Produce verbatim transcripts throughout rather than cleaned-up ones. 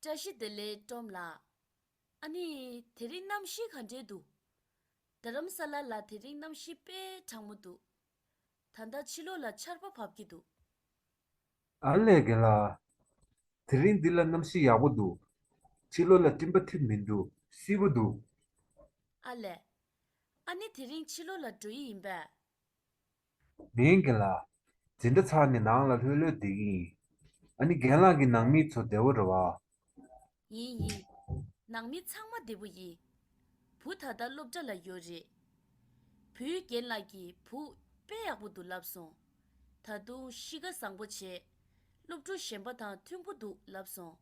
བཀྲ་ཤིས་བདེ་ལེགས་ཀྲོམ་ལགས། ཨ་ནི་དེ་རིང་གནམ་གཤིས་ག་འདྲས་འདུག་རྡ་རམ་ས་ལ་ལ་དེ་རིང་གནམ་གཤིས་དཔེ་གྲང་མོ་འདུག་ད་ལྟ་ཕྱི་ལོགས་ལ་ཆར་པ་བབས་ཀྱི་འདུག་ཨ་ལས་རྒན་ལགས། དེ་རིང་འདི་ལ་གནམ་གཤིས་ཡག་པོ་འདུག་ཕྱི་ལོགས་ལ་སྤྲིན་པ་འཐིབས་མི་འདུག་བསིལ་པོ་འདུག་ཨ་ལས། ཨ་ནི་དེ་རིང་ཕྱི་ལོགས་ལ་འགྲོ་ཡི་ཡིན་པས། མིན་རྒན་ལགས། འཛིན་གྲྭ་ཚར་ནས་ནང་ལ་ལྷོད་ལྷོད་བསྡད་ཀྱི་ཡིན། ཨ་ནི་རྒན་ལགས་ཀྱི་ནང་མི་ཚོ་བདེ་བོ་རེད་བ། ཡིན་ཡིན། ནང་མི་ཚང་མ་བདེ་པོ་ཡིན། བུ་ད་ལྟ་སློབ་གྲྭ་ལ་ཡོད་རེད། བུའི་རྒན་ལགས་ཀྱིས་བུ་དཔེ་ཡག་པོ་འདུག་ལབ་སོང་། ད་དུང་གཤིས་ཀ་བཟང་པོ་བྱས། སློབ་ཕྲུག་གཞན་པ་དང་མཐུན་པོ་འདུག་ལབ་སོང་།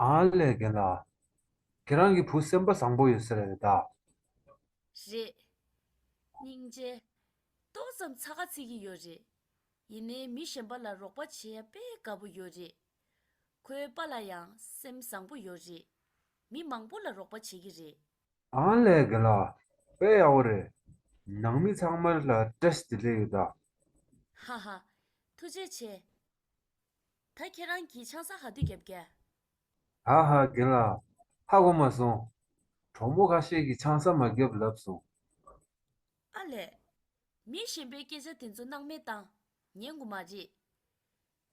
ཨ་ལས་རྒན་ལགས། ཁྱེད་རང་གི་བུ་སེམས་པ་བཟང་པོ་ཡོད་ས་རེད་ད། རེད། སྙིང་རྗེ། ཏོག་ཙམ་ཚ་ག་ཚིག་གི་ཡོད་རེད། ཡིན་ནའི་མི་གཞན་པ་ལ་རོགས་པ་བྱེད་ཡ་དཔེ་དགའ་པོ་ཡོད་རེད། ཁོའི་པཱ་ལགས་ཡང་སེམས་བཟང་པོ་ཡོད་རེད། མི་མང་པོ་ལ་རོགས་པ་བྱེད་ཀྱི་རེད། ཨང་ལས་རྒན་ལགས། དཔེ་ཡག་པོ་རེད། ནང་མི་ཚང་མ་ལ་བཀྲ་ཤིས་བདེ་ལེགས་ཡོད་ད། ཧ་ཧ། ཐུགས་རྗེ་ཆེ། ད་ཁྱེད་རང་གིས་ཆང་ས་ག་དུས་བརྒྱབ་ཀྱག་ཧ་ཧ་རྒན་ལགས། ཧ་གོ་མ་སོང་། གྲོགས་མོ་ཁ་ཤས་ཀྱིས་ཆང་ས་མ་བརྒྱབ་ལབ་སོང་། ཨ་ལས། མི་གཞན་པའི་སྐད་ཆ་དེ་ཚོ་སྣང་མེད་བཏང་། ཉན་དགོས་མ་རེད།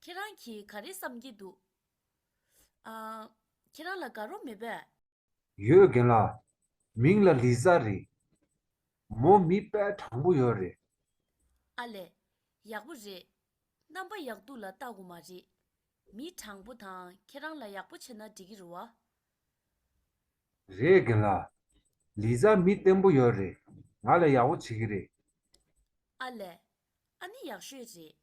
ཁྱེད་རང་གིས་ག་རེ་བསམ་གྱི་འདུག་ཨ། ཁྱེད་རང་ལ་དགའ་རོགས་མེད་པས། ཡོད་རྒན་ལགས། མིང་ལ་ལི་ཛ་རེད། མོ་མི་དཔེ་དྲང་པོ་ཡོད་རེད། ཨ་ལས། ཡག་པོ་རེད། རྣམ་པ་ཡག་སྡུག་ལ་ལྟ་དགོས་མ་རེད། མི་དྲང་པོ་དང་ཁྱེད་རང་ལ་ཡག་པོ་བྱས་ན་འགྲིག་གི་རེད་བ། རེད་རྒན་ལགས། ལི་ཛ་མི་བརྟན་པོ་ཡོད་རེད། ང་ལ་ཡག་པོ་བྱེད་ཀྱི་རེད། ཨ་ལས། ཨ་ནི་ཡག་ཤོས་རེད།